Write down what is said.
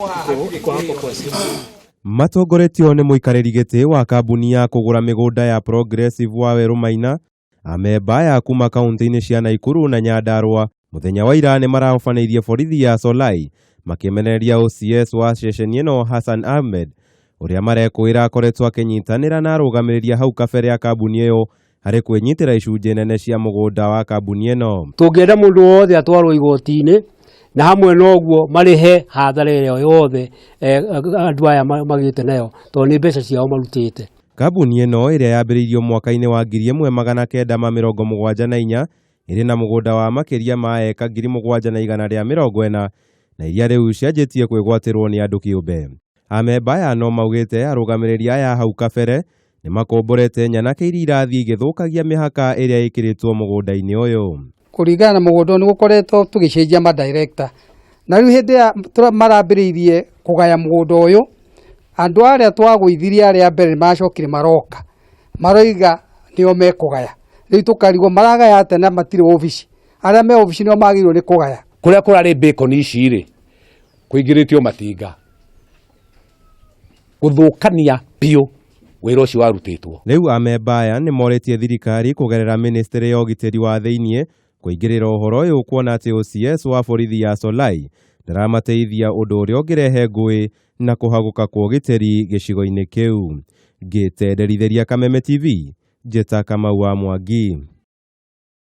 Iko hapo kwa simu. Matongoretio nĩ mũikarĩri gĩtĩ wa kambuni ya kũgũra mĩgũnda ya Progressive Wawerũ Maina, amemba aya kuma kaunti-inĩ cia Naikuru na Nyandarua mũthenya wa ira nĩ marahobanĩirie borithi ya Solai makĩmenereria OCS wa ceceni ĩno Hassan Ahmed ũrĩa marekũĩra akoretwo akĩnyitanĩra na arũgamĩrĩri a hau kabere a kambuni ĩyo harĩ kwĩnyitĩra icunjĩ nene cia mũgũnda wa kambuni ĩno. Tũngĩenda mũndũ wothe atwarwo igoti-inĩ na hamwe na ũguo marĩhe hathara ĩrĩa yothe andũ aya magĩte nayo tondũ nĩ mbeca ciao marutĩte. Kambuni ĩno ĩrĩa yambĩrĩirio mwaka-inĩ wa 1974 ĩrĩ na mũgũnda wa makĩria ma eka 7,140 na iria rĩu cianjĩtie kwĩgwatĩrwo nĩ andũ kĩũmbe. Amemba aya no maugĩte arũgamĩrĩri aya hau kabere nĩ makomborete nyanake iria irathiĩ igĩthũkagia mĩhaka ĩrĩa ĩkĩrĩtwo mũgũnda-inĩ ũyũ. Kũringana na mũgũnda ũyũ nĩ gũkoretwo tũgĩcenjia ma director na rĩu hĩndĩ ya marambĩrĩirie kũgaya mũgũnda ũyũ andũ arĩa twagũithirie arĩa mbere nĩ maracokire maroka maroiga nĩo mekũgaya. Rĩu tũkarigwo maragaya atĩa na matirĩ obici, arĩa me obici nĩo magĩrĩirwo nĩ kũgaya. Kũrĩa kũrarĩ bacon ici rĩ kũingĩrĩtio matinga gũthũkania biũ wĩra ũcio warutĩtwo. Rĩu amemba aya nĩ morĩtie thirikari kũgerera ministry ya ũgitĩri wa thĩiniĩ kũingĩrĩra ũhoro ũyũ kuona atĩ OCS wa borithi ya Solai ndaramateithia ũndũ ũrĩa ũngĩrehe ngũĩ na kũhagũka kwa ũgitĩri gĩcigo-inĩ kĩu. Ngĩtenderithĩria Kameme TV, Njĩta Kamau wa Mwangi.